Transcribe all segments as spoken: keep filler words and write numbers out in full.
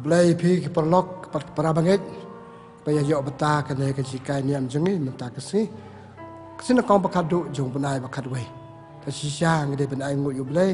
Blei phi ki paralok, ki para bangeit, ba ïa ïoh bynta kane ka jinghikai niam jong ngi mynta ka sngi. Ka sngi nyngkong ba khatduh jong u bnai ba khatwei. Ka shisha ngi dei ban ainguh ïa u Blei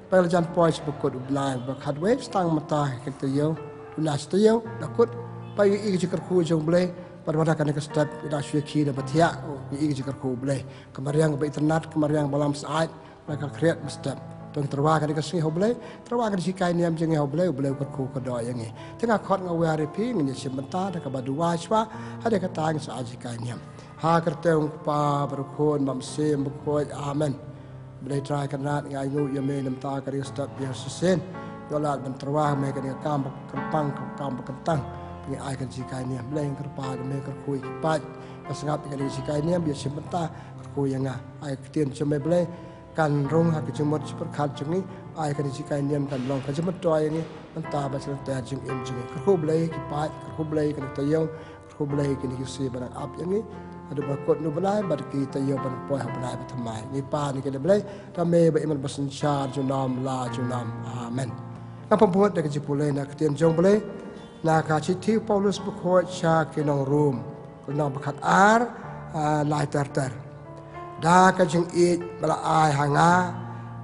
ba la jan poi sha ba kut u bnai ba khatwei, tang mynta ka taïew, u na taïew da kut, ba ïa i ka jingkyrkhu jong u Blei, ba da kane ka step ngi da shu ïa ki da ba thiah, ïa i ka jingkyrkhu u Blei. Ka mariang ba itynnad, ka mariang ba lam syaid, ba ka khriat ba step. To ngi tyrwa kane ka sngi ha u Blei, tyrwa kane ka jinghikai niam jong ngi ha u Blei, u Blei u kyrkhu kyrdoh ïa ngi. Te nga khot nga wer ïa phi, ngin ïa shim bynta da kaba duwai shuwa, ha kata ngin sa ai jinghikai niam. Ha ka kyrteng u Kpa bad u Khun bad u Mynsiem Bakhuid. Amen. Blei Trai Kynrad, nga ainguh ïa me na ka bynta kane ka step ba shisien. Ïoh lad ban tyrwa ha me kane ka kam ba kyrpang, ka kam ba kyntang. Ngi ai kane ka jinghikai niam. Blei kyrpad ïa me, kyrkhu ïa ki paid ba sngap ïa kane ka jinghikai niam, ïa shim bynta, kyrkhu ïa nga. Ai ka ktien jong me Blei kan rung ha ka jingmut jingpyrkhat jong ngi, ai kane ka jinghikai niam kan long ka jingmyntoi ïa ngi, mynta bad sha lynter jingim jong ngi. Kyrkhu Blei ki paid, kyrkhu Blei kane ka taïew, kyrkhu Blei kine ki sngi ba dang ap ïa ngi, haduh ba kut u bnai bad ki taïew ban poi ha u bnai ba thymmai. Ngi pan ïa kine Blei, da me ba im bad ba synshar junom la junom. Amen. Nga pynbud da ka jingpule na ka ktien jong u Blei na ka shithi u Paulus bakhuid sha ki nong Rom, lynnong ba khatar, ah, lai ter ter. Da ka jingïeit ba la ai ha nga,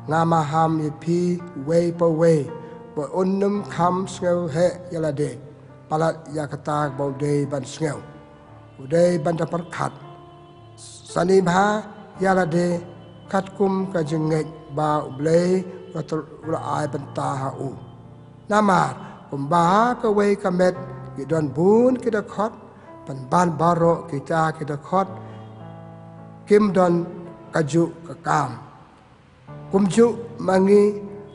nga maham ïa phi uwei pa uwei ba un ym kham sngew heh ïa lade, palat ïa kata ba u dei ban sngew, u dei ban da pyrkhat. Sani bha ïa lade katkum ka jingngeit ba u Blei u la ai bynta ha u. Namar kumba ha kawei ka met ki don bun ki dkhot, pynban baroh kita ki dkhot kim don kajuh ka kam. Kumjuh ma ngi,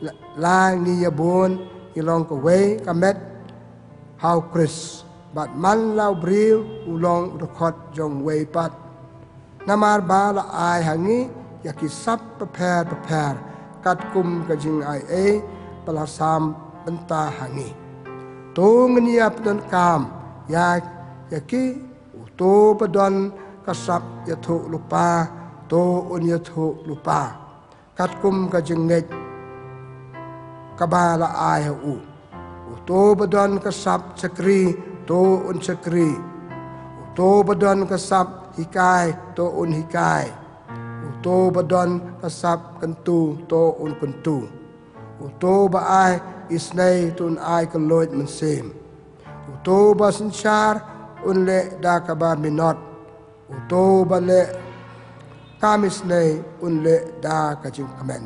la, la ngi ïa bun ngi long kawei ka met ha u Khrist, bad man la u briew u long u dkhot jong uwei pat. Namar ba la ai ha ngi ïa ki sap bapher bapher katkum ka jingaiei ba la sam bynta ha ngi. To ngin ïa pyndonkam ïa, ïa ki. Uto ba don ka sap ïathuhlypa, to un ïathuhlypa katkum ka jingngeit kaba la ai ha u. Uto ba don ka sap shakri, to un shakri. Uto ba don ka sap hikai, to un hikai. Uto ba don ka sap kyntu, to un kyntu. Uto ba ai isynei, to un ai kylluid mynsiem. Uto ba synshar, un leh da kaba minot. Uto ba leh kam isynei, un leh da ka jingkmen.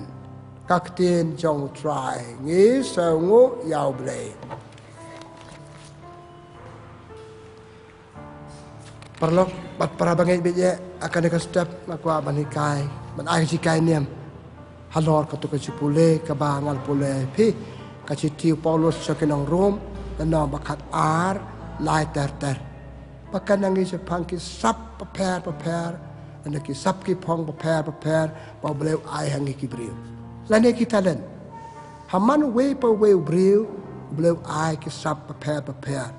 Ka ktien jong u Trai. Ngi sngewnguh ïa u Blei. Paralok bad para bangeit, bad ïa kane ka step nga kwah ban hikai, ban ai ka jinghikai niam halor kato ka jingpule kaba ngan pule phi, ka shithi u Paulus sha ki nong Rom, lynnong ba khatar, lai ter ter. Ba kan nang ïa shaphang ki sap bapher bapher, lane ki sap ki phong bapher bapher ba u Blei u ai ha ngi ki briew, lane ki talent. Ha man uwei pa uwei u briew u Blei u ai ki sap bapher bapher.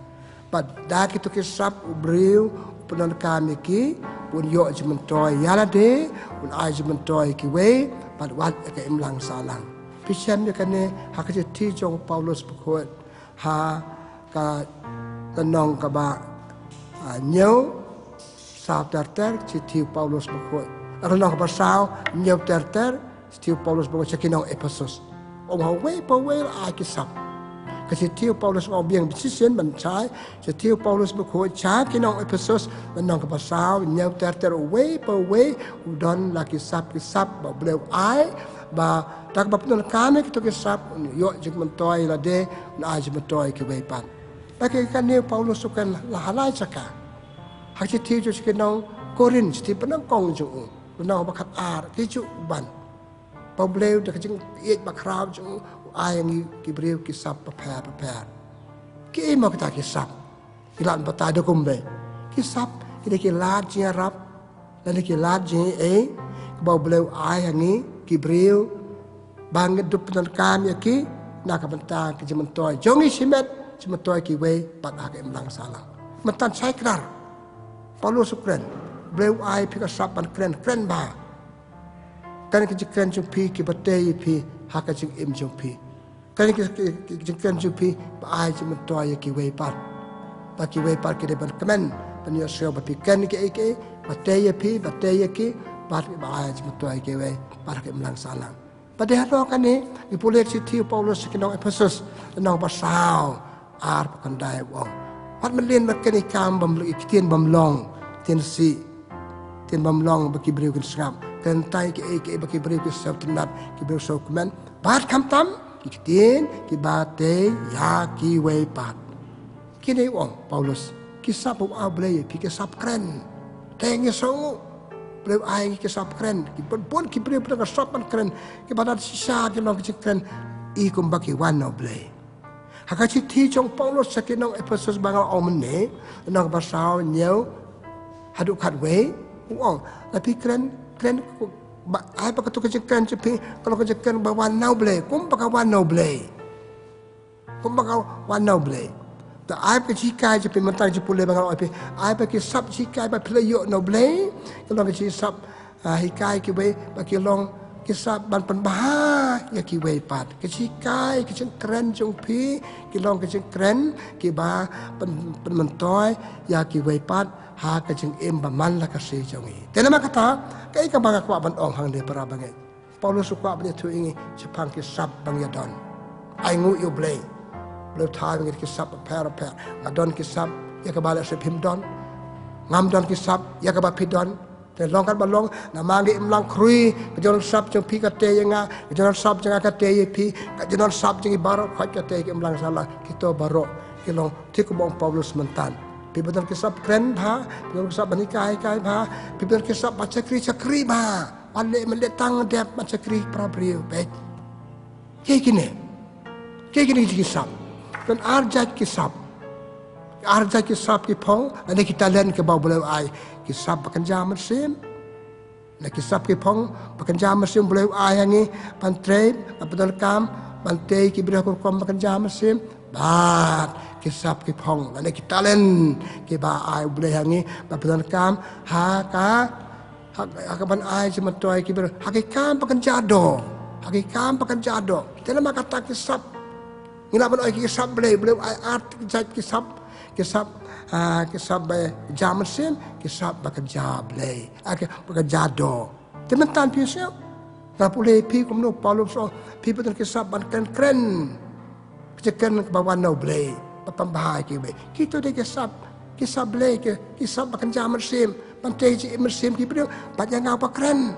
Bad da kito ki sap u briew u pyndonkam ïa ki, un ïoh jingmyntoi ïa lade, un ai jingmyntoi ïa kiwei, bad wat ïa ka imlang sahlang. Phi shem ïa kane ha ka shithi jong u Paulus bakhuid, ha ka lynnong kaba, ah, hynñiew, saw ter ter, shithi u Paulus bakhuid. Lynnong kaba saw, hynñiew ter ter, shithi u Paulus bakhuid sha ki nong Ephesus. Ong ha uwei pa uwei la ai ki sap. Ka shithi u Paulus ong biang shisien ban shai, shithi u Paulus bakhuid sha ki nong Ephesus, lynnong kaba saw, hynñiew ter ter, uwei pa uwei u don la ki sap ki sap ba u Blei u ai, ba da kaba pyndonkam ïa kito ki sap un ïoh jingmyntoi ïa lade, un ai jingmyntoi ïa kiwei pat. Ba ki kane u Paulus u kren la ha lai jaka. Ha ka shithi jong u sha ki nong Korinth, shithi banyngkong jong u, lynnong ba khatar, ki juh ban. Ba u Blei da ka jingïeit bakhraw jong u u ai ïa ngi ki briew ki sap bapher bapher. Kiei mo kita ki sap? Ngi lah ban batai da kumne. Ki sap ki dei ki lad jingïarap, lane ki lad jingaiei kaba u Blei u ai ha ngi ki briew, ba ngin dup pyndonkam ïa ki na ka bynta ka jingmyntoi jong ngi shimet, jingmyntoi kiwei pat ha ka imlang sahlang. Mynta shai kdar, Paulus u kren, u Blei u ai phi ka sap ban kren, kren bha. Kane ka jingkren jong phi ka batai ïa phi ha ka jingim jong phi. Kren ki, ki, ki jingkren jong phi ba ai jingmyntoi ïa kiwei pat. Ba kiwei pat ki dei ban kmen, ban ïohsngew ba phi kren kiei kiei, ba tei ïa phi, ba tei ïa ki, bad ba ai jingmyntoi ïa kiwei pat ha ka imlang sahlang. Bad dei halor kane, ngi pule ka shithi u Paulus sha ki nong Ephesus, lynnong ba saw, ar, ba khyndai u ong. Wat mynlien ba kren ïa ki kam bym, ïa ki ktien bym long, ktien sih, ktien bym long ba ki briew kin sngap. Kren tang ïa kiei kiei ba ki briew ki sngewtynnat, ki briew sngewkmen. Bad khamtam ki ktien kiba tei ïa kiwei pat. Kine u ong Paulus, ki sap ba u ai U Blei ïa phi, ki sap kren. Te ngi sngew U Blei u ai ngi ki sap kren. Ki bun bun ki briew ba dang sap ban kren, kiba dang shisha ki long ki jingkren, i kumba ki wan na U Blei. Ha ka shithi jong u Paulus sha ki nong Ephesus ba nga la ong mynne, lynnong ba saw, hynñiew haduh khatwei, u ong, lada phi kren, kren, ba, ai ba kato ka jingkren jong phi ka long ka jingkren ba wan na U Blei, kumba ka wan na U Blei. Kumba ka wan na U Blei. Te ai ba ka jinghikai jong phi, mynta ka jingpule ba nga la ong ïa phi, ai ba ki sap jinghikai ba phi la ïoh na U Blei, ka long ka jingsap, ah, hikai kiwei, ba ki long ki sap ban pynbha ïa kiwei pat. Ka jinghikai, ka jingkren jong phi ki long ka jingkren kiba pyn, pynmyntoi ïa kiwei pat ha ka jingim ba man la ka sngi jong ngi. Te namar kata, kaei kaba nga kwah ban ong hangne para bangeit, Paulus u kwah ban ïathuh ïa ngi shaphang ki sap ba ngi ïadon. Ai nguh ïa U Blei. U Blei u thaw ïa ngi da ki sap bapher bapher. Nga don ki sap ïa kaba lehse phim don. Ngam don ki sap ïa kaba phi don. Te long katba long, namar ngi im lang khrui, ka jingdon sap jong phi ka tei ïa nga, ka jingdon sap jong nga ka tei ïa phi, ka jingdon sap jong ngi baroh khoit ka tei ïa ka imlang sahlang, kito baroh ki long thik kumba u ong Paulus mynta. Phi ba don ki sap kren bha, phi ba don ki sap ban hikai hikai bha, phi ba don ki sap ban shakri shakri bha. Wat leh mynleh tang dep ban shakri para briew, beit. Kiei kine? Kiei kine ki sap? Don ar jait ki sap. Ar jait ki sap ki phong, lane ki talent kiba U Blei u ai. Ki sap ba kynja mynsiem. Na ki sap ki phong ba kynja mynsiem U Blei u ai ha ngi ban trei, ban pyndonkam, ban tei ki briew ha ka rukom ba kynja mynsiem. Bad ki sap ki phong, lane ki talent kiba ai U Blei ha ngi ban pyndonkam ha ka, ha, ha ka ban ai jingmyntoi ki briew ha ki kam ba kynja doh. Ha ki kam ba kynja doh. Te namar kata ki sap, ngi lah ban ong ki sap Blei, Blei u ai ar jait ki sap, ki sap, ah, ki sap ba kynja mynsiem, ki sap ba kynja Blei, ah, ki, ba kynja doh. Te mynta phi sngew, nga pule ïa phi kumno u Paulus u ong, phi ba don ki sap ban kren kren. Ka jingkren kaba wan na U Blei, ba pynbha ïa kiwei. Kito dei ki sap, ki sap Blei, ki, ki sap ba kynja mynsiem, ban tei jingim mynsiem ki briew, bad ïa nga ba kren.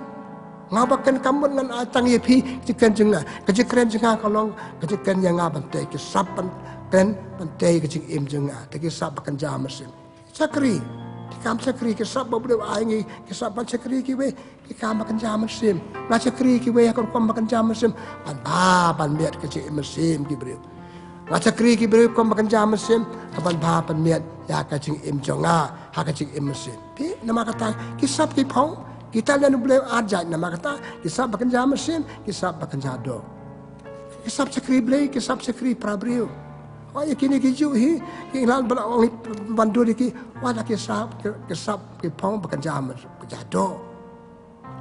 Nga ba kren kam mut ngan ai tang ïa phi ka jingkren jong nga. Ka jingkren jong nga ka long ka jingkren ïa nga ban tei, ki sap ban kren, ban tei ka jingim jong nga. Te ki sap ba kynja mynsiem. Shakri. Ki kam shakri, ki sap ba U Blei u ai ngi, ki sap ban shakri kiwei, ki kam ba kynja mynsiem. Nga shakri kiwei ha ka rukom ba kynja mynsiem, ban bha ban miat ka jingim mynsiem ki briew. Nga shakri ki briew rukom ba kynja mynsiem, ka ban bha ban miat ïa ka jingim jong nga ha ka jingim mynsiem. Phi, namar kata ki sap ki phong, ki talent U Blei u ai jait, namar kata ki sap ba kynja mynsiem, ki sap ba kynja doh. Ki sap shakri Blei, ki sap shakri para briew. Wat ïa kine ki juh hi, ki lah ban ong ban dur ïa ki, wat la ki sap, ki, ki sap ki phong ba kynja, ba kynja doh.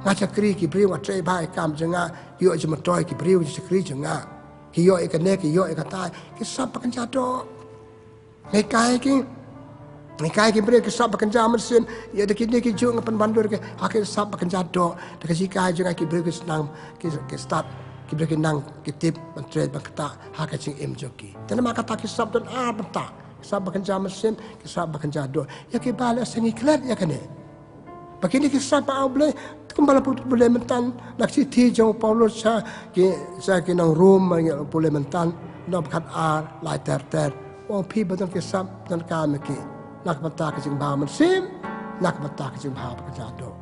Nga shakri ki briew, nga trei bha ïa ka kam jong nga, ki ïoh jingmyntoi ki briew, ki shakri jong nga. Ki ïoh ïa kane, ki ïoh ïa kata, ki sap ba kynja doh. Nga hikai ki, nga hikai ki briew ki sap ba kynja mynsiem, ïa da kine ki juh nga pynban dur ki, ha ki sap ba kynja doh, da ka jinghikai jong nga ki briew ki sdang, ki, ki stad, ki briew ki nang, ki tip, ban trei, ban ktah, ha ka jingim jong ki. Te namar kata ki sap don ar bynta, ki sap ba kynja mynsiem, ki sap ba kynja doh. Ïa kiba lehse ngi klet ïa kane. Ba kine ki sap ba ai U Blei, kumba la pule mynta, na ka shithi jong u Paulus sha ki, sha ki nong Rom, ma ngi pule mynta, lynnong ba khatar, lai ter ter. U ong phi ba don ki sap, donkam ïa ki. Na ka bynta ka jingbha mynsiem, na ka bynta ka jingbha ba kynja doh.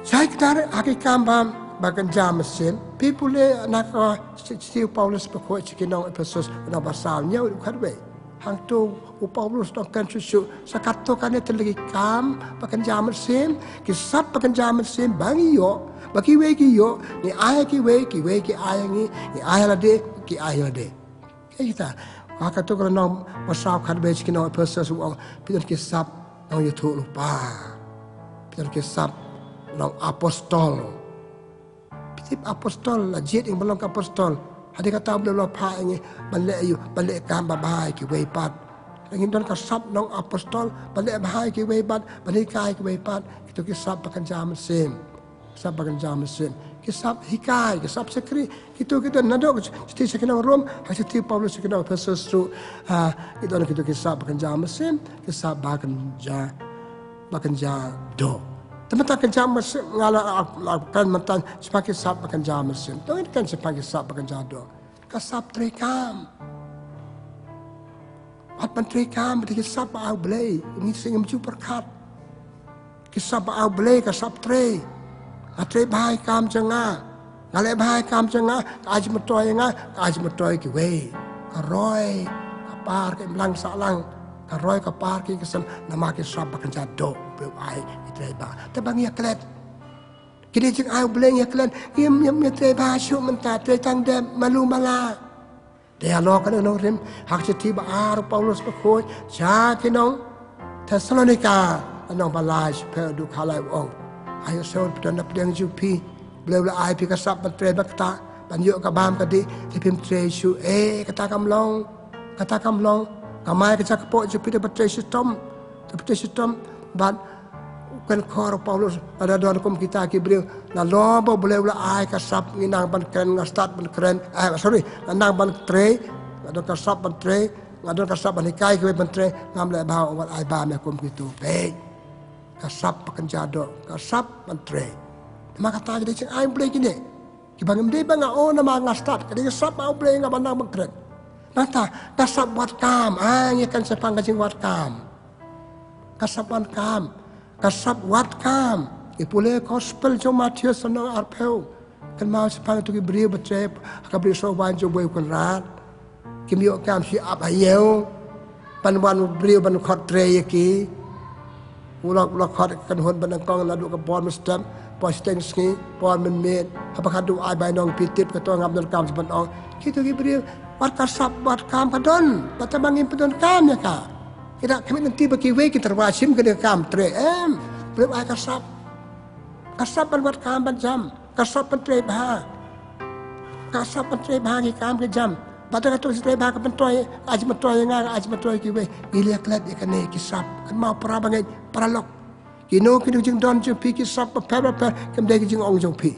Shai kdar, ha ki kam ba, ba kynja mynsiem, phi pule na ka shi-, shithi u Paulus bakhuid sha ki nong Ephesus, lynnong ba saw, hynñiew haduh khatwei. Hangto u Paulus u ong kren shuh shuh, sa katto katne tylli ki kam ba kynja mynsiem, ki sap ba kynja mynsiem ba ngi ïoh, ba kiwei ki ïoh, ngi ai ïa kiwei, kiwei ki ai ïa ngi, ngi ai ïa lade, ki ai ïa lade. Kaei kata, ha katto ka lynnong ba saw khatwei sha ki nong Ephesus u ong, phi don ki sap nongïathuhlypa. Phi don ki sap nong apostol. Phi tip apostol, la jied ïa ngi ban long ki apostol. Hadien kata U Blei u la phah ïa ngi ban leh ïa u, ban leh kam babha ïa kiwei pat. Ngin don ka sap nong apostol, ban leh babha ïa kiwei pat, ban hikai ïa kiwei pat. Kito ki sap ba kynja mynsiem. Sap ba kynja mynsiem. Ki sap hikai, ki sap shakri, kito ki don naduh ka shithi sha ki nong Rom, ha shithi Paulus sha ki nong Ephesus ruh. Ha, ki don kito ki sap ba kynja mynsiem, ki sap ba kynja, ba kynja doh. Te mynta kynja mynsiem, nga la, la, la kren mynta shaphang ki sap ba kynja mynsiem. To ngin kren shaphang ki sap ba kynja doh. Ka sap treikam. Wat ban treikam, te ki sap ba ai U Blei, ngi sngewsih ngim ju pyrkhat. Ki sap ba ai U Blei, ka sap trei. Nga trei bha ïa ki kam jong nga. Nga leh bha ïa ki kam jong nga, ka ai jingmyntoi ïa nga, ka ai jingmyntoi ïa kiwei. Ka roi ka par ka imlang sahlang. Ka roi ka par ka ïing ka sem, namar ki sap ba kynja doh, U Blei u ai ki trei bha. Te ba ngi ïa klet. Ki dei jingai U Blei ngi ïa klet, ngim, ngim, ngim trei bha shuh mynta, trei tang de malu mala. Te ïa lok kane nongrim, ha ka shithi ba ar u Paulus bakhuid sha ki nong Thessalonika, ka nong ba lai, shiphew haduh khatlai u ong. Ai u Sor, phi don na pdeng jong phi, U Blei u la ai phi ka sap ban trei ba kata, ban ïoh ka bam ka dih, te phim trei shuh, eh, kata kam long, kata kam long. Kamai ka jaka kpoh jong phi, te ba trei shitom, te ba trei shitom, bad u kren khor u Paulus, lada don kum kita ki briew, nalor ba U Blei u la ai ka sap, ngi nang ban kren, nga stad ban kren, eh, sorry, nga nang ban trei, nga don ka sap ban trei, nga don ka sap ban hikai kiwei ban trei, ngam leh bha, wat ai bam ïa kum kito. Peit. Ka sap ba kynja doh, ka sap ban trei. Namar kata ki dei jingai U Blei kine. Kiba ngim dei ba nga ong namar nga stad, ka dei ka sap ba U Blei nga ban nang ban kren. Nangta, ka sap wad kam, ah, ngi kren shaphang ka jingwad kam. Ka sap wad kam, ka sap wad kam. Ngi pule gospel jong u Mathaios lynnong arphew. Kynmaw shaphang kito ki briew ba trei ha ka brisoh waiñ jong uwei u kynrad. Kim ïoh kam, shu ap ha ïew. Ban wan u briew ban khot trei ïa ki. U la, u la khot ka kynhun ba nyngkong naduh ka por mynstep, por shiteng sngi, por mynmiet. Haba khadduh ai bainong, phi tip, kato ngam donkam shuh ban ong. Kito ki briew, wat ka sap wad kam ka don, bad tang ba ngim pyndonkam ïa ka. Ki da khmih lynti ba kiwei kin tyrwa shim kane ka kam trei, em. Briew ai ka sap. Ka sap ban wad kam ban jam. Ka sap ban trei bha. Ka sap ban trei bha ki kam ki jam. Bad da kato ka trei bha ka myntoi, ka ai jingmyntoi ïa nga, ka ai jingmyntoi ïa kiwei. Ngi la klet ïa kane ki sap. Kynmaw para bangeit, paralok. Kino kino ki jingdon jong phi ki sap bapher bapher, kim dei ki jingong jong phi.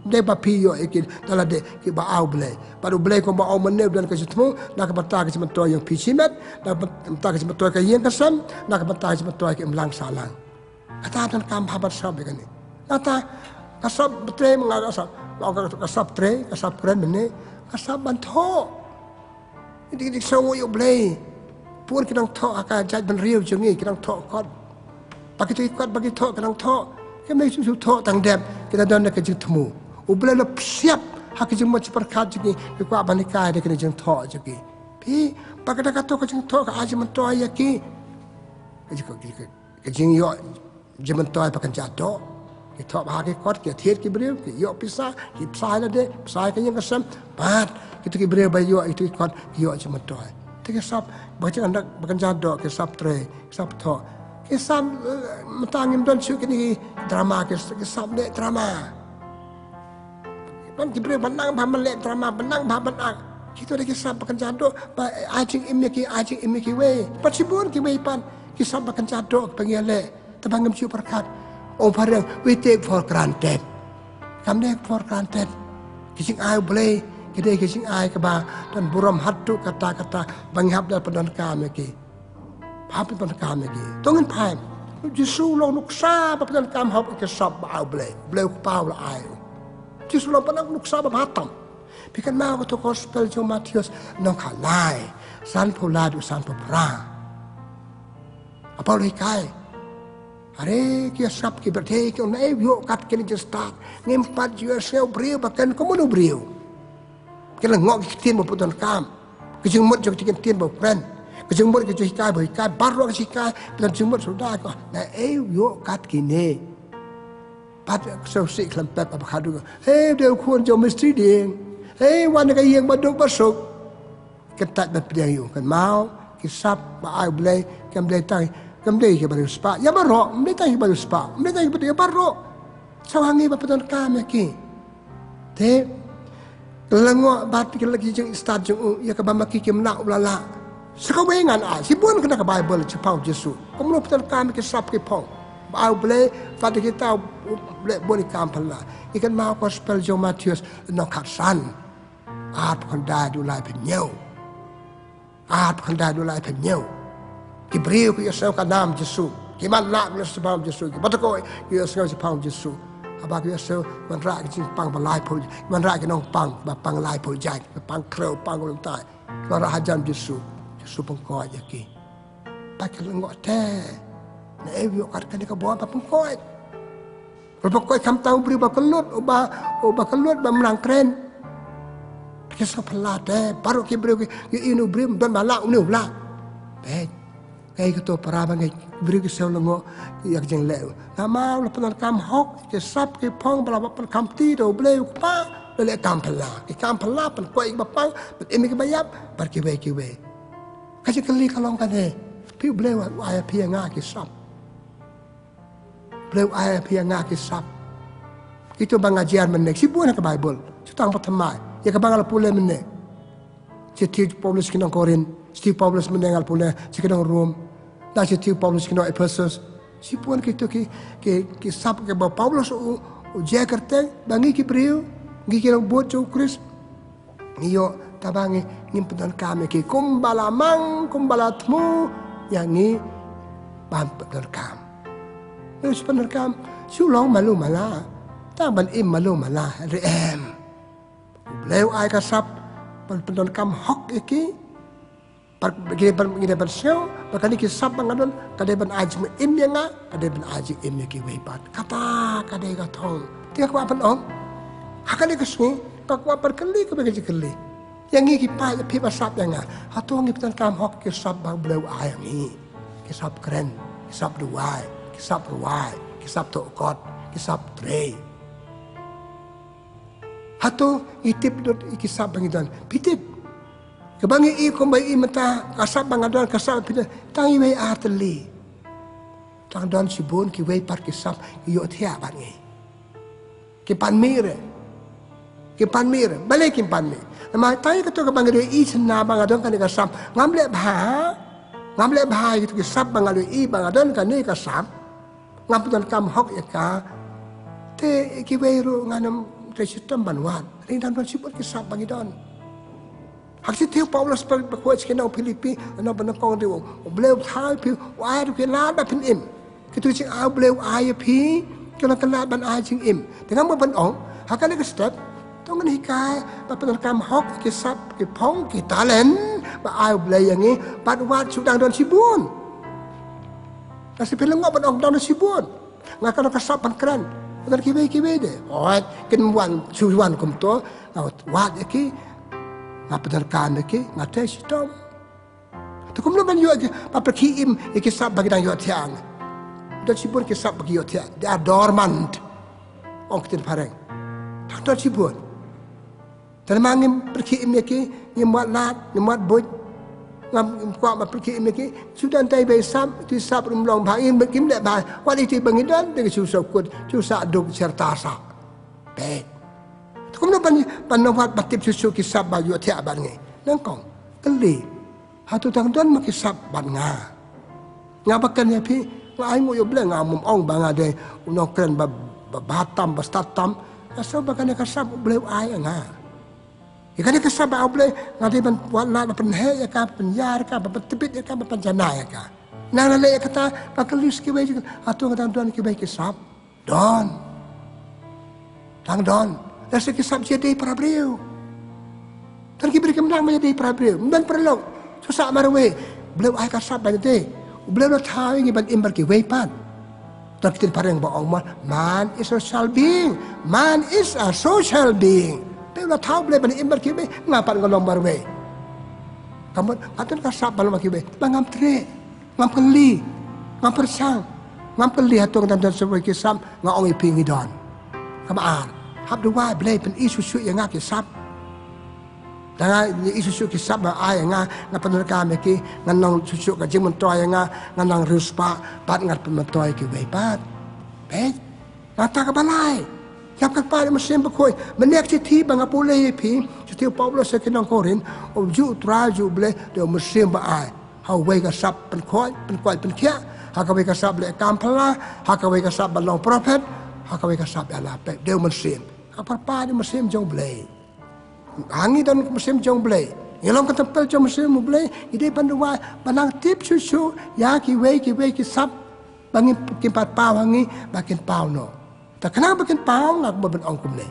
Dei ba phi ïoh ïa ki da lade kiba ai U Blei. Bad U Blei kumba ong mynne u don ka jingthmu na ka bynta ka jingmyntoi jong phi shimet, na ka bynta ka jingmyntoi ka ïing ka sem, na ka bynta ka jingmyntoi ka imlang sahlang. Kata donkam bha ban sap ïa kane. Kata ka sap ba trei, nga ka sap, nga ka, ka sap trei, ka sap kren mynne, ka sap ban thoh. Ki dei ki dei sngewnguh ïa U Blei. Bun ki nongthoh ha ka jaitbynriew jong ngi, ki nongthoh kot. Ba kito ki kot ba ki thoh, ki nongthoh. Kim dei shu shu thoh tang dep, ki la don da ka jingthmu. U Blei u la psiap ha ka jingmut jingpyrkhat jong ngi, ki kwah ban hikai da kane ka jingthoh jong ngi. Phi, ba ka da kato ka jingthoh ka ai jingmyntoi ïa ki. Ka jing, ka jing, ka jing, ka jingïoh jingmyntoi ba kynja doh. Ki thoh bha ki kot, ki thied ki briew, ki ïoh pisa, ki bsai lade, bsai ka ïing ka sem. Bad kito ki briew ba ïoh kito ki kot, ki ïoh jingmyntoi. Te ki sap ba kynja doh, ba kynja doh, ki sap trei, ki sap thoh. Ki sap, eh, mynta ngim don shuh kine ki drama, ki, ki sap leh drama. Ban ki briew ban nang bha ban leh drama, ban nang bha ban act. Kito dei ki sap ba kynja doh, ba ai jingim ïa ki, ai jingim ïa kiwei. Bad shibun kiwei pat ki sap ba kynja doh kiba ngi ïaleh. Te ba ngim shu pyrkhat. Ong phareng, we take for granted. Kam dei for granted. Ki jingai U Blei ki dei ki jingai kiba don burom haduh katta katta, ba ngi hap ban pyndonkam ïa ki. Hap ban pyndonkam ïa ki. To ngin phai. U Jisu u long nuksa ba pyndonkam, hap ïa ki sap ba ai U Blei. U Blei u Kpa u la ai. U Jisu u long ba nuksa ba bha tam. Phi kynmaw kato ka gospel jong u Mathaios, lynnong khatlai, sanphew lai haduh sanphew phra. U Paul u hikai. Are ki ïasap ki byrthei, ki ong naei u ïoh kat kine ki jingstad. Ngim pat ju ïohsngew briew ba kren kum une u briew. Ki la ngoh ki ktien ba u pyndonkam. Ki jingmut jong ki ktien ba u kren. Ki jingmut ki jinghikai ba u hikai. Baroh ki jinghikai ba u don jingmut suda, ki ong naei u ïoh kat kine. Bad ki sngewsih khlem pep, haba khadduh, hei, u dei u khun jong u mistri dieng. Hei, wan na ka ïing baduk basuk. Kyntait ban pdiang ïa u. Kynmaw, ki sap ba ai U Blei kim dei tang, kim dei kiba riewspah. Ïa baroh, ym dei tang kiba riewspah, ym dei tang kiba, ïa baroh. Sngewbha ngi ban pyndonkam ïa ki. Te Lyngngoh bad ki la ki jingstad jong u, ïa kaba ma ki kim lah u la lah. Sa kawei ngan ai, shibun kane ka Baibl shaphang Jisu. Kumno pyndonkam ïa ki sap ki phong. Ba ai U Blei, bad ïa kita U Blei bun ki kam phylla. Ïa kane ma gospel jong Mathaios lynnong khatsan. Arphew khyndai haduh laiphew hynñiew. Arphew khyndai haduh laiphew hynñiew. Ki briew ki ïohsngew ka nam Jisu. Ki man lah ki ïohsngew shaphang Jisu. Ki batai ki ïohsngew shaphang Jisu. Haba ki ïohsngew, ki wanrah ki jingpang ba laiphew, ki wanrah ki nongpang, ba pang laiphew jait, ba pang khrew, pang khlem tai. Ki wanrah hajan Jisu. Jisu pynkhuid ïa ki. Ba ki lyngngoh te. Naei ba ïoh kat kane ka bor ba pynkhuid. Ruh ba koit khamtam u briew ba kyllut, uba, uba kyllut ba mlang kren. Ki sngewphylla te, baroh ki briew ki, ki ïohi une u briew, don ba lah, une u lah. Peit. Kaei kato para bangeit, briew ki sngewlyngngoh ïa ka jingleh. Namar u la pyndonkam hok, ki sap ki phong ba la pyndonkam ti da U Blei u Kpa, la leh kam phylla. Ki kam phylla, pynkoit ïa ki ba pang, pynim ïa ki ba ïap, bad kiwei kiwei. Ka jingkylli ka long kane, phi U Blei u ai ïa phi ïa nga ki sap. Blei u ai ïa phi ïa nga ki sap. Kito ba nga jia mynne, shibun ha ka Baibl. Shu tang ba thymmai. Ïa kaba nga la pule mynne. Shithi u Paulus ki nong Korinth, shithi u Paulus mynne nga la pule, shithi ki nong Rom. Da shithi u Paulus ki nong Ephesus. Shibun kito ki, ki, ki sap kiba u Paulus u, u jia kyrteng, ba ngi ki briew, ngi ki nongbud jong u Khrist. Ngi ïoh, taba ngi, ngim pyndonkam ïa ki kumba la mang, kumba la thmu, ïa ngi ban pyndonkam. Ngi shu pyndonkam, shu long malu mala. Tang ban im malu mala, re em. U Blei u ai ka sap, ban pyndonkam hok ïa ki. Ba ngi dei ban, ngi dei ban sngew, ba kane ki sap ba nga don, ka dei ban ai jingim ïa nga, ka dei ban ai jingim ïa kiwei pat. Kata, ka dei ka thong. Te nga kwah ban ong. Ha kane ka sngi, nga kwah ban kylli kawei ka jingkylli. Ïa ngi ki paid, ïa phi ba sap ïa nga. Hato ngi pyndonkam hok ki sap ba U Blei u ai ïa ngi. Ki sap kren, ki sap duwai, ki sap rwai, ki sap thoh kot, ki sap trei. Hato ngi tip lut ïa ki sap ba ngi don. Phi tip. Kaba ngi i kumba i mynta, ka sap ba nga don, ka sap phi don. Tang iwei ar tylli. Tang don shibun kiwei pat ki sap ki ïohthiah bad ngi. Ki pan mih re. Ki pan mih re. Balei kim pan mih? Namar tang ïa kato kaba nga dei i shynna ba nga don kane ka sap. Ngam leh bha. Ngam leh bha ïa kato ki sap ba nga dei i ba nga don kane ka sap. Ngam pyndonkam hok ïa ka. Te kiwei ruh ngan ym trei shitom ban wad. Ring dang don shibun ki sap ba ngi don. Ha ka shithi u Paulus ba, ba khuid sha ki nong Philippi, nong ba nyngkong ruh. U Blei u thaw ïa phi, u ai ruh ki lad ba phin im. Kito ki jingai U Blei u ai ïa phi, ki long ki lad ban ai jingim. Te nga mut ban ong, ha kane ka step, to ngan hikai, ba pyndonkam hok, ki sap, ki phong, ki talent, ba ai U Blei ïa ngi, bad wat shu dang don shibun. Nga shu pynlyngngoh ban ong dang don shibun. Nga ka long ka sap ban kren. Don kiwei kiwei de. Oi, kin wan, shu wan kumto, nga wat ïa ki, nga pyndonkam ïa ki, nga trei shitom. Te kumno ban ïoh ïa ki, ba pyrkhie im ïa ki sap ba ki dang ïohthiah. Don shibun ki sap ba ki ïohthiah. They are dormant. Ong ktien phareng. Dang don shibun. Te namar ngim pyrkhie im ïa ki, ngim wad lad, ngim wad buit. Ngam, ngim kwah ban pyrkhie im ïa ki. Shu don tang iwei i sap, ito i sap ruh ym long bha, ngim, ngim leh bha. Wat ito ba ngi don, te ngi shu sah kut, shu sah duk, sher ta sah. Peit. Te kumno ban, ban wad, ban tip shuh shuh ki sap ba ïohthiah bad ngi. Nyngkong, kylli. Hato dang don ma ki sap bad nga? Nga ba kren ïa phi, nga ainguh ïa U Blei, nga ngam ong ba nga dei u nongkren ba, ba bha tam, ba stad tam. Nga sngew ba kane ka sap U Blei u ai ïa nga. Ïa kane ka sap ba U Blei, nga dei ban wad lad, ban pynheh ïa ka, ban pynïar ïa ka, ban pyntbit ïa ka, ban pynjanai ïa ka. Nang leh ïa kata, ba kylli sa kiwei jingkylli, hato nga dang don kiwei ki sap? Don. Dang don. Lehse ki sap ïadei para briew. Don ki briew kim nang ban ïadei para briew. Ym don paralok. Shu sah marwei. Blei u ai ka sap ban ïadei. U Blei u la thaw ïa ngi ban im bad kiwei pat. Don ktien phareng ba ong mo, man is a social being. Man is a social being. Te u la thaw Blei ban im bad kiwei. Nga pat nga long marwei. Ka mut, nga don ka sap ban long bad kiwei. Ba ngam treh. Ngam kylli, ngam pyrshang, ngam kylli hato nga dang don sa kiwei ki sap, nga ong ïa phi ngi don. Kaba ar, hap duwai Blei pyni shuh shuh ïa nga ki sap. Tang nga ïohi shuh shuh ki sap ba ai ïa nga, nga pyndonkam ïa ki, ngan long shuh shuh ka jingmyntoi ïa nga, ngan long riewspah, bad ngan pynmyntoi ïa kiwei pat. Peit, nangta kaba lai. Ïa ka kpa ïa ka mynsiem bakhuid, mynne ka shithi ba nga pule ïa phi, U Paulus sha ki nong Korinth, u juh Trai, u juh Blei, dei u Mynsiem ba ai. Ha uwei ka sap pynkoit, pynkoit pynkhiah, ha kawei ka sap leh kam phylla, ha kawei ka sap ban long prophet, ha kawei ka sap ïa la pep, dei u Mynsiem. Ka pyrpa dei u Mynsiem jong Blei. Ha ngi don u Mynsiem jong Blei. Ngi long ka templ jong u Mynsiem u Blei, ngi dei ban duwai, ban nang tip shuh shuh ïa kiwei kiwei ki sap ba ngin, kin pat paw ha ngi, ba kin paw noh. Te khnang ba kin paw, nga kwah ban ong kumne.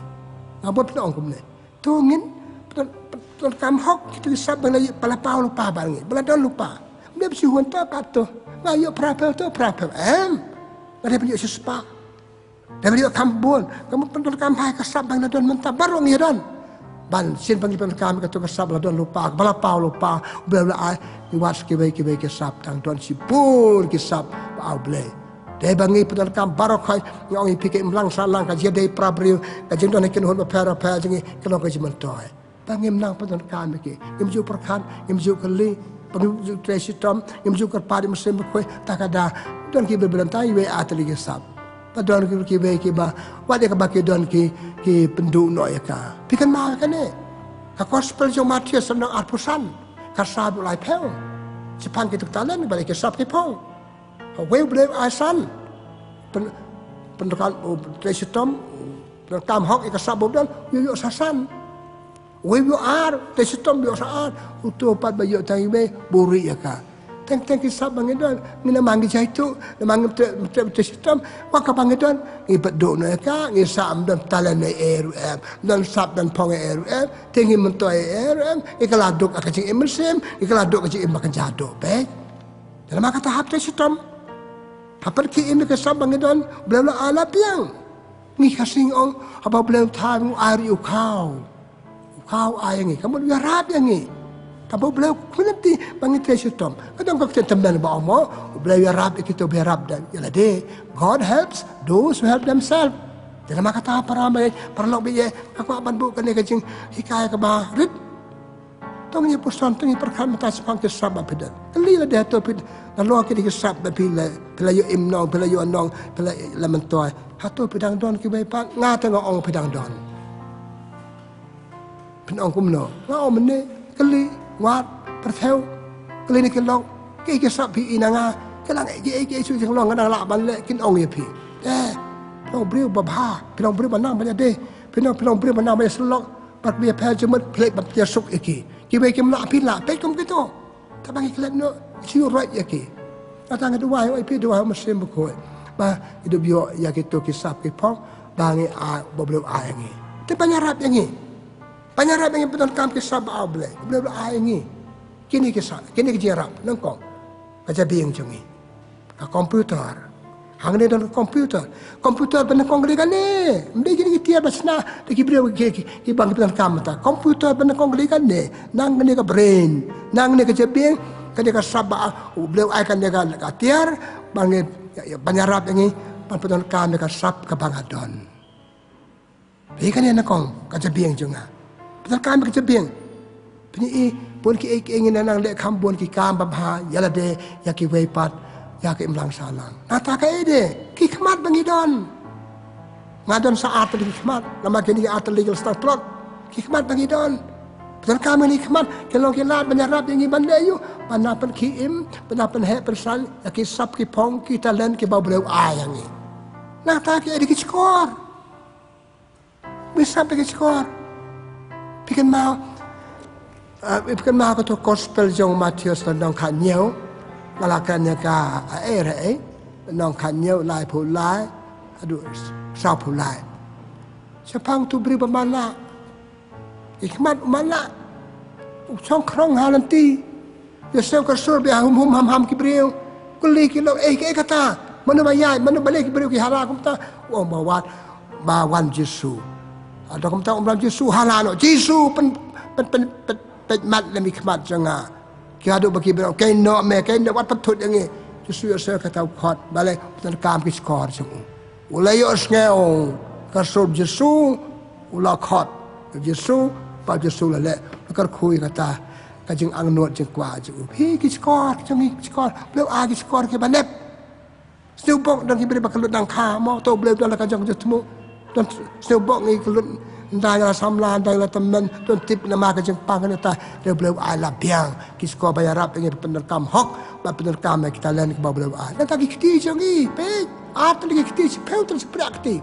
Nga kwah ban ong kumne. To ngin pyndonkam hok kito ki sap ba la, ba la paw lypa bad ngi, ba la don lypa. Ym dei ba shu hun to pat to. Nga ïoh phra phew to phra phew em. Nga dei ban ïoh shispah. Dei ban ïoh kham bun. Ka mut pyndonkam bha ïa ka sap ba ngi la don mynta, baroh ngi ïa don. Ban sien ba ngi pyndonkam ïa kato ka sap ba la don lypa, ba la paw lypa, U Blei u la ai, ngi wad sha kiwei kiwei ki sap, tang don shibun ki sap ba ai U Blei. Dei ba ngi pyndonkam baroh khoit, nga ong ïa phi, ka imlang sahlang, ka jingïadei para briew, ka jingdon ha ki kynhun bapher bapher jong ngi, ka long ka jingmyntoi. Ba ngim nang pyndonkam ïa ki. Ngim ju pyrkhat, ngim ju kylli, ba ngim ju trei shitom, ngim ju kyrpad ïa u Mynsiem Bakhuid, ta ka da don ki ba pyndonkam ïa kiwei ar tylli ki sap. Ba don ki, kiwei kiba, wat ïa kaba ki don ki, ki pynduh noh ïa ka. Phi kynmaw ïa kane. Ka gospel jong u Mathaios lynnong arphew san, ka sa haduh laiphew. Shaphang kito ki talent bad ïa ki sap ki phong. Uwei U Blei u ai san. Pyn, pyndonkam, u trei shitom, pyndonkam hok ïa ka sap ba u don, u ïoh sa san. Uwei u ïoh ar, trei shitom u ïoh sa ar. Uto pat ba ïoh tang iwei, buhrieh ïa ka. Teng teng ki sap ba ngi don, ngi namar ngi jaituh, namar ngi trei, trei, trei shitom, wat kaba ngi don, ngi pynduh noh ïa ka, ngi sah, ym don talent ei ei ruh em, ym don sap don phong ei ei ruh em, te ngi myntoi ei ei ruh em, ngi kylla duk ha ka jingim mynsiem, ngi kylla duk ha ka jingim ba kynja duh beit. Te namar kata hap trei shitom. Hap pynkhie im ïa ka sap ba ngi don, U Blei u la ai la biang. Ngi ka seng ong, haba U Blei u thaw, u ai ruh ïa u khaw. U khaw u ai ïa ngi, ka mut u ïarap ïa ngi. Kaba U Blei u khmih lynti ba ngi trei shitom. Ka don ka ktien tymmen ba ong mo, U Blei u ïarap ïa kito ba ïarap ïa lade. God helps those who help themselves. Te namar kata para bangeit, paralok bangeit, nga kwah ban buh kane ka jinghikai kaba rit. To ngin ïa puson, to ngin ïa pyrkhat mynta shaphang ki sap ba phi don. Kylli lade, hato phi, nalor kine ki sap ba phi la, phi la ïoh im nong, phi la ïoh nong, phi la, la myntoi, hato phi dang don kiwei pat? Nga te nga ong phi dang don. Phin ong kumno? Nga ong mynne, kylli, wad, pyrthew, kylli na ki lok, kiei ki sap phi ïohi na nga, ki dang kiei kiei shu jinglong nga dang lah ban leh, kin ong ïa phi. Eh, phi long briew ba bha, phi long briew ba nang ban ïadei, phi long, phi long briew ba nang ban ïasyllok bad kiba ïapher jingmut, phi leit ban pynïasuk ïa ki. Kiwei kim lah, phi lah, peit kum kito. Te ba ngi klet noh, shu roit ïa ki. Kata nga duwai, oi phi duwai ha u Mynsiem Bakhuid ba ngi dup ïoh ïa kito ki sap ki phong ba ngi ai, ba U Blei u ai ïa ngi. Te ban ïarap ïa ngi, ban ïarap ïa ngi pyndonkam ki sap ba ai U Blei, U Blei u ai ïa ngi. Kine ki sap, kine ki jingïarap nyngkong, ka jabieng jong ngi. Ka computer. Hangne don ka computer. Computer ba nyngkong ka dei kane. Ym dei kine ki tiar ba shna da ki briew ki, ki, ki bang ki pyndonkam mynta. Computer ba nyngkong ka dei kane. Nangne ka brain, nangne ka jabieng, kane ka sap ba U Blei u ai kane ka, ka tiar ba ngi, ïa, ïa, ban ïarap ïa ngi ban pyndonkam ïa ka sap kaba nga don. Phi, kane nyngkong ka jabieng jong nga. Pyndonkam ïa ka jabieng. Phin ïohi bun kiei kiei ngin nang leh kham bun ki kam ba bha ïa lade, ïa kiwei pat, ïa ka imlang sahlang. Nangta kaei de? Ki khmat ba ngi don. Nga don sa ar tylli ki khmat, namar kine ki ar tylli ki la sdang tlot. Ki khmat ba ngi don. Pyndonkam ïa kine ki khmat, kin long ki lad ban ïarap ïa ngi ban leh aïu? Ban nang pynkhie im, ban nang pynheh pynsan ïa ki sap ki phong, ki talent kiba U Blei u ai ïa ngi. Nangta kiei de? Ki shkor. Phi sngap ïa ki shkor. Phi kynmaw, ah, phi kynmaw kato gospel jong u Mathaios lynnong khathynñiew. Nga la kren ïa ka, ah, eh, eh, lynnong khathynñiew, laiphew lai haduh sawphew lai. Shaphang uto u briew ba matlah. Ki khmat u matlah. U shong khrong ha lynti. Ïaseng ka sur bad ïahum hum ham ham ki briew. Kylli ki lok, eh, kaei kata? Mano ba ïaid, mano ba leh ki briew ki hala kumta? U ong ba wan, ba wan Jisu. Hato kumta u ong ba wan Jisu, hala noh. Jisu pyn, pyn, pyn, pyn, peit mat lem ki khmat jong nga. Ki haduh ba ki briew, kaei noh me, kaei noh, wat pynthut ïa ngi. Jisu ïaseng kata u khot, balei? Pyndonkam ki shkor jong u. U la ïohsngew ka sur Jisu, u la khot Jisu, ba Jisu la leh, la kyrkhu ïa kata ka jingangnud jingkwah jong u. Phi, ki shkor jong ngi, ki shkor, U Blei u ai ki shkor kiba nep. Sngewbok don ki briew ba kyllut dang kha mo, to U Blei u don la ka jong jingthmu. Don sngewbok ngi kyllut, Nda ïa la samla, nda ïa la tymmen, don tip namar ka jingpang kane ta, da U Blei u ai la biang ki skhor ba ïarap ïa ngi ban pyndonkam hok, ban pyndonkam ïa ki talent kiba U Blei u ai. Nangta ki kti jong ngi, peit, ar tylli ki kti, shiphew tylli shipra kti.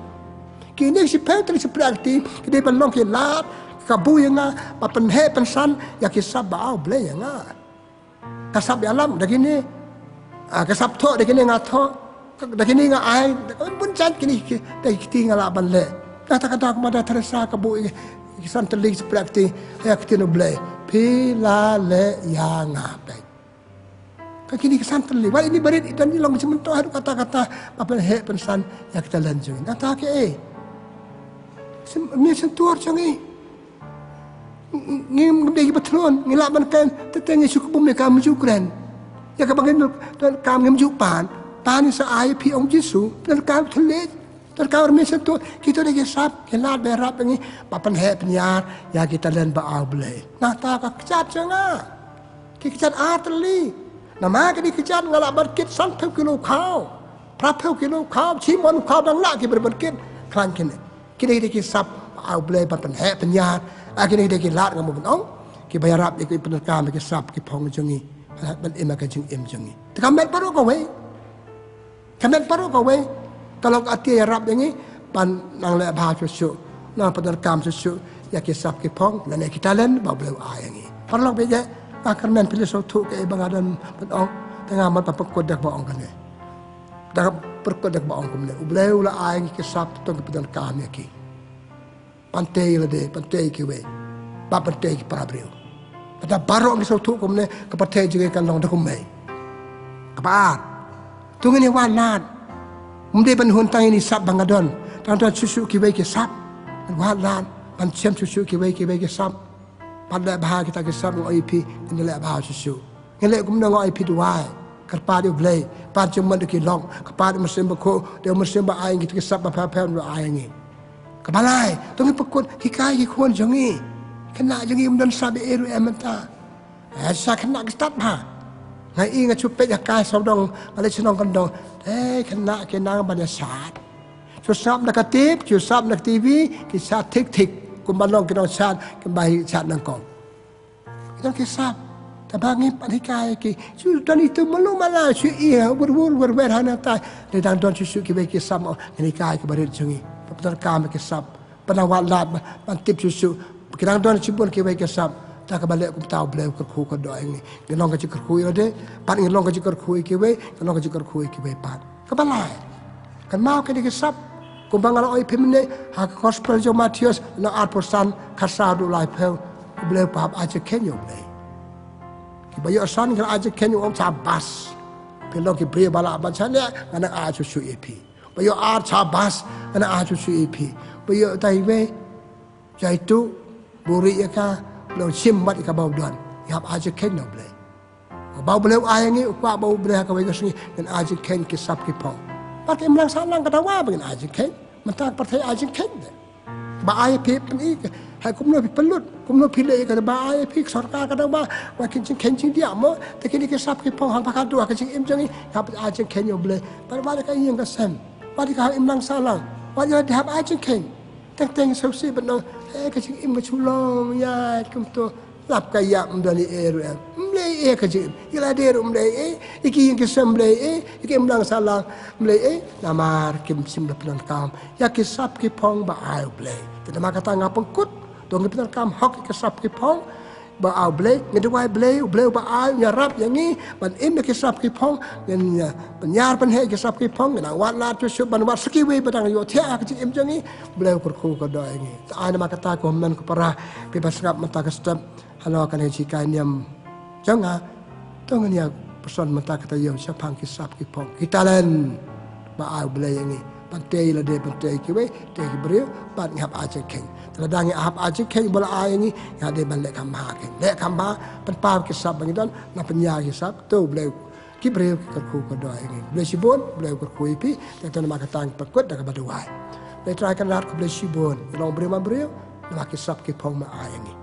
Kine shiphew tylli shipra kti ki dei ban long ki lad, ki kabu ïa nga ban pynheh pynsan ïa ki sap ba ai U Blei ïa nga. Ka sap ïalam da kine, ah, ka sap thoh da kine nga thoh, da kine nga ai, da ka bun jait kine ki, da ki kti nga lah ban leh. Nangta ka daw ka Mother Teresa ka buh ïa ki san tylli shipra kti, ïa ka ktien U Blei. Phi la leh ïa nga, peit. Ka kine ki san tylli, wat ine barit i don i long jingmyntoi haduh katta katta, ban pynheh pynsan ïa ki talent jong ngi. Nangta kaei? Sim, mi syntur jong ngi. Ngi, ngi dei kiba thngan, ngi lah ban kem, te te ngi shu kbum ïa ka, ngim ju kren. Ïa kaba ngim donkam ngim ju pan, pan ïa sa ai phi, ong Jisu, donkam thylliej, donkam rymmiang sha to, kito dei ki sap, ki lad ba ïarap ïa ngi ban pynheh pynïar ïa ki talent ba ai U Blei. Nangta ka kjat jong nga, ki kjat ar tylli. Namar kine ki kjat nga lah ban kit sanphew kilo khaw, phraphew kilo khaw, shi mon khaw dang lah kiba ban kit, khlaiñ kine. Kine ki dei ki sap ba ai U Blei ban pynheh pynïar. Ah, kine ki dei ki lad, nga mut ban ong, kiba ïarap ïa ki, pyndonkam ïa ki sap ki phong jong ngi, ban im ïa ka jingim jong ngi. Te ka met baroh kawei, ka met baroh kawei ka long ka ïarap ïa ngi ban nang leh bha shuh shuh, nang pyndonkam shuh shuh ïa ki sap ki phong lane ki talent ba U Blei u ai ïa ngi. Paralok ba ïeit, nga kyrmen phi la sngewthuh kaei ba nga don ban ong, te nga mut ban pynkut da kaba ong kane. Da ka pyrkhat da kaba ong kumne, U Blei u la ai ngi ki sap, to ngin pyndonkam ïa ki. Ban tei lade, ban tei kiwei, ba ban tei ki para briew. Lada baroh ngi sngewthuh kumne, ka pyrthei jong ngi kan long da kumwei. Kaba ar, to ngin ïa wad lad. Ym dei ban hun tang ïa ini sap ba nga don, tang don shuh shuh kiwei ki sap. Ngin wad lad ban shem shuh shuh kiwei kiwei ki sap. Pat leh bha kita ki sap, nga ong ïa phi, ngin leh bha shuh shuh. Ngin leh kumno? Nga ong ïa phi, duwai, kyrpad ïa U Blei, pat jingmut da ki lok, kyrpad ïa U Mynsiem Bakhuid, da U Mynsiem ba ai ngi kita ki sap ba pher pher, ba ai ngi. Kaba lai, to ngin pynkut, hikai ki khun jong ngi. Khynnah jong ngi ym don sap ei ei ruh em mynta. Eh, sha khynnah ki stad bha. Nga i, nga shu peit ha kai sawdong, nga leit shnong kyndong. Eh, khynnah ki nang ban ïa shad. Shu sngap na ka tip, shu sngap na ka T V, ki shad thik thik. Kumba long ki nongshad, kumba hi shad nyngkong. Ki don ki sap. Te ba ngim pat hikai ki, shu don itu malu mala, shu i, wur wur, wer wer hana tai. Te dang don shuh shuh kiwei ki sap, ngin hikai ki barit jong ngi. Ba pyndonkam ki sap. Ba nang wad lad, ba, ban tip shuh shuh. Ki dang don shibun kiwei ki sap. Te kaba leh kumta U Blei u kyrkhu kyrdoh ïa ngi. Ngi long ka jingkyrkhu ïa lade, pat ngi long ka jingkyrkhu ïa kiwei, ngi long ka jingkyrkhu ïa kiwei pat. Kaba lai, kynmaw kine ki sap. Kumba nga la ong ïa phi mynne, ha ka Gospel jong u Mathaios, lynnong arphew san, khatsaw haduh laiphew. U Blei u pynhap ai jingkheiñ ïa U Blei. Kiba ïoh san ngi la ai jingkheiñ, u ong shabas. Phi long ki briew ba lah ban shaniah, ngan nang ai shuh shuh ïa phi. Ba ïoh ar, shabas, ngan nang ai shuh shuh ïa phi. Ba ïoh tai wei, jaitu, buhrieh ïa ka, long shim mat ïa kaba u don. Ngi hap ai jingkheiñ na U Blei. Ba U Blei u ai ïa ngi, u kwah ba U Blei ha kawei ka sngi ngin ai jingkheiñ ki sap ki phong. Bad ka imlang sahlang ka dawa ba ngin ai jingkheiñ. Mynta ka pyrthei ai jingkheiñ de. Ba ai phi, pyni ka, ha kumno phi pynlut, kumno phi leh ïa ka, ba ai phi, ka sorkar ka dawa ba kin jingkheiñ jingdiah mo. Te kine ki sap ki phong, haba ka duh ha ka jingim jong ngi, hap ai jingkheiñ ïa U Blei. Bad wat ka ïing ka sem, wat ka imlang sahlang, wat ïa, hap ai jingkheiñ. Teng teng sngewsih ban ong, eh, ka jingim ka shu long ïaid kumto. Lap ka ïa, ym don ei ei ruh em. Ym leh ei ei ka jingim. Ïa lade ruh ym leh ei ei. Ïa ki ïing ki sem ym leh ei ei. Ïa ki imlang sahlang ym leh ei ei. Namar kim shym la pyndonkam ïa ki sap ki phong ba ai U Blei. Te namar kata nga pynkut, to ngin pyndonkam hok ïa ki sap ki phong ba ai U Blei. Ngin duwai Blei, U Blei uba ai, un ïarap ïa ngi ban im ïa ki sap ki phong. Ngin, eh, pynïar pynheh ïa ki sap ki phong. Ngin nang wad lad shuh shuh ban wad sa kiwei ba dang ïohthiah ha ka jingim jong ngi. U Blei u kyrkhu kyrdoh ïa ngi. Te ai namar kata, ko hynmen ko para, phi ba sngap mynta ka step halor kane ka jinghikai niam jong nga, to ngin ïa pyrshang mynta ka taïew shaphang ki sap ki phong, ki talent ba ai U Blei ïa ngi. Ban tei lade, ban tei kiwei, tei ki briew, bad ngi hap ai jingkheiñ. Te lada ngi hap ai jingkheiñ ba la ai ïa ngi, ngi hap dei ban leh kham bha, kheiñ, leh kham bha, pynpaw ki sap ba ngi don, nang pynïar ki sap, to U Blei, ki briew ki kyrkhu kyrdoh ïa ngi. Blei shibun, Blei u kyrkhu ïa phi. Te to namar kata ngi pynkut da kaba duwai. Blei Trai Kynrad, khublei shibun ïa long briew man briew namar ki sap ki phong me ai ïa ngi.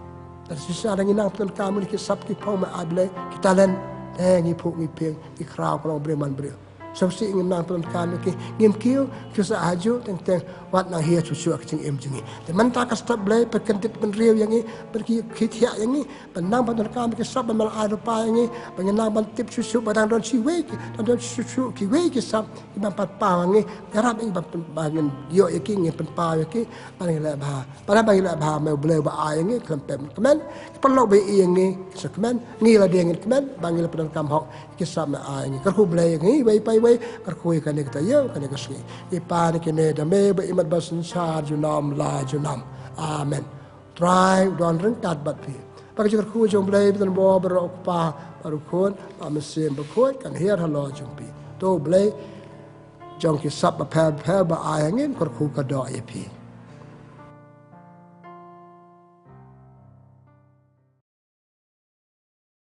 Te shisha da ngi nang pyndonkam ïa ki sap ki phong me ai Blei, ki talent, te ngi phuh ngi phieng, ngi khraw ka long briew man briew. Sngewsih ngim nang pyndonkam ïa ki, ngim kiew, kiew sa ha ju, teng teng, wat nang hiar shuh shuh ka jingim jong ngi. Te mynta ka step Blei, pynkyndit bynriew ïa ngi, pynkhih thiah ïa ngi, ban nang pyndonkam ïa ki sap ban ai rupa ïa ngi, ba ngin nang ban tip shuh shuh, ba dang don shi wei ki, dang don shuh shuh ki wei ki sap, ki ban pat paw ïa ngi, ïarap ïa ngi ban pyn-, ba ngin ïoh ïa ki, ngin pynpaw ïa ki, ba ngin leh bha. Ba la ba ngi leh bha, me u Blei ba ai ïa ngi khlem pep kmen, ki paralok ba ïohi ïa ngi ki sa kmen, ngi lade ngin kmen, ba ngi la pyndonkam hok ki sap me ai ïa ngi. Kyrkhu Blei ïa ngi wei pa wei, kyrkhu ïa kane ka taïew, kane ka sngi. I Kpa ne kine da me ba imat ba synshar junom la junom. Amen. Trai u don ryngkat bad phi. Ba ka jingkyrkhu jong u Blei ba don bor baroh, u Kpa bad u Khun bad u Mynsiem Bakhuid kan hiar halor jong phi. To u Blei jong ki sap bapher bapher ba ai ha ngi, kyrkhu ka doh ïa phi.